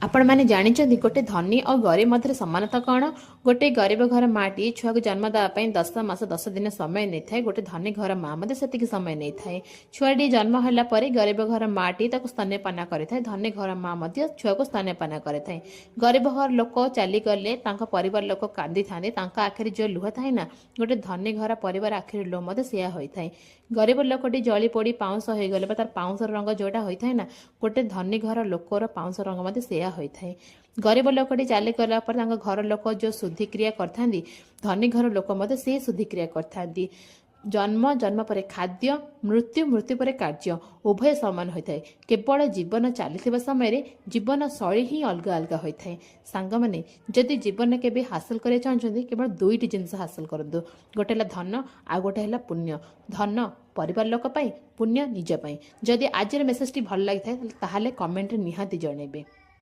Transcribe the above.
ଆପଣମାନେ ଜାଣିଛନ୍ତି, ଗୋଟେ ଧନୀ ଓ ଗରିବ ମଧ୍ୟରେ ସମାନତା କ'ଣ? ଗୋଟେ ଗରିବ ଘର ମାଟି ଛୁଆକୁ ଜନ୍ମ ଦେବା ପାଇଁ 10 ମାସ 10 ଦିନ ସମୟ ନେଇଥାଏ। ଗୋଟେ ଧନୀ ଘର ମା ମଧ୍ୟ ସେତିକି ସମୟ ନେଇଥାଏ। ଛୁଆଟି ଜନ୍ମ ହେଲା ପରେ ଗରିବ ଘର ମାଟି ତାକୁ ସ୍ତନ୍ୟପାନ କରିଥାଏ। ଧନୀ ଘର ମା ମଧ୍ୟ ଛୁଆକୁ ସ୍ତନ୍ୟପାନ କରିଥାଏ। ଗରିବ ଘର ଲୋକ ଚାଲିଗଲେ ତାଙ୍କ ପରିବାର ଲୋକ କାନ୍ଦିଥାନ୍ତି। ତାଙ୍କ ଆଖିରେ ଯେଉଁ ଲୁହ ଥାଏ ନା, ଗୋଟେ ଧନୀ ଘର ପରିବାର ଆଖିରେ ଲୁହ ମଧ୍ୟ ସେୟା ହୋଇଥାଏ। ଗରିବ ଲୋକଟି ଜଳି ପୋଡ଼ି ପାଉଁଶ ହୋଇଗଲେ ବା ତାର ପାଉଁଶର ରଙ୍ଗ ଯେଉଁଟା ହୋଇଥାଏ ନା, ଗୋଟେ ଧନୀ ଘର ଲୋକର ପାଉଁଶ ରଙ୍ଗ ମଧ୍ୟ ସେୟା ହୋଇଥାଏ। ଗରିବ ଲୋକଟି ଚାଲିଗଲା ପରେ ତାଙ୍କ ଘର ଲୋକ ଯେଉଁ ଶୁଦ୍ଧିକ୍ରିୟା କରିଥାନ୍ତି, ଧନୀ ଘର ଲୋକ ମଧ୍ୟ ସେ ଶୁଦ୍ଧିକ୍ରିୟା କରିଥାନ୍ତି। ଜନ୍ମ, ଜନ୍ମ ପରେ ଖାଦ୍ୟ, ମୃତ୍ୟୁ, ମୃତ୍ୟୁ ପରେ କାର୍ଯ୍ୟ ଉଭୟ ସମାନ ହୋଇଥାଏ। କେବଳ ଜୀବନ ଚାଲିଥିବା ସମୟରେ ଜୀବନ ଶୈଳୀ ହିଁ ଅଲଗା ଅଲଗା ହୋଇଥାଏ। ସାଙ୍ଗମାନେ, ଯଦି ଜୀବନ କେବେ ହାସଲ କରିବାକୁ ଚାହୁଁଛନ୍ତି, କେବଳ ଦୁଇଟି ଜିନିଷ ହାସଲ କରନ୍ତୁ। ଗୋଟେ ହେଲା ଧନ, ଆଉ ଗୋଟେ ହେଲା ପୁଣ୍ୟ। ଧନ ପରିବାର ଲୋକ ପାଇଁ, ପୁଣ୍ୟ ନିଜ ପାଇଁ। ଯଦି ଆଜିର ମେସେଜଟି ଭଲ ଲାଗିଥାଏ, ତାହେଲେ କମେଣ୍ଟରେ ନିହାତି ଜଣାଇବେ।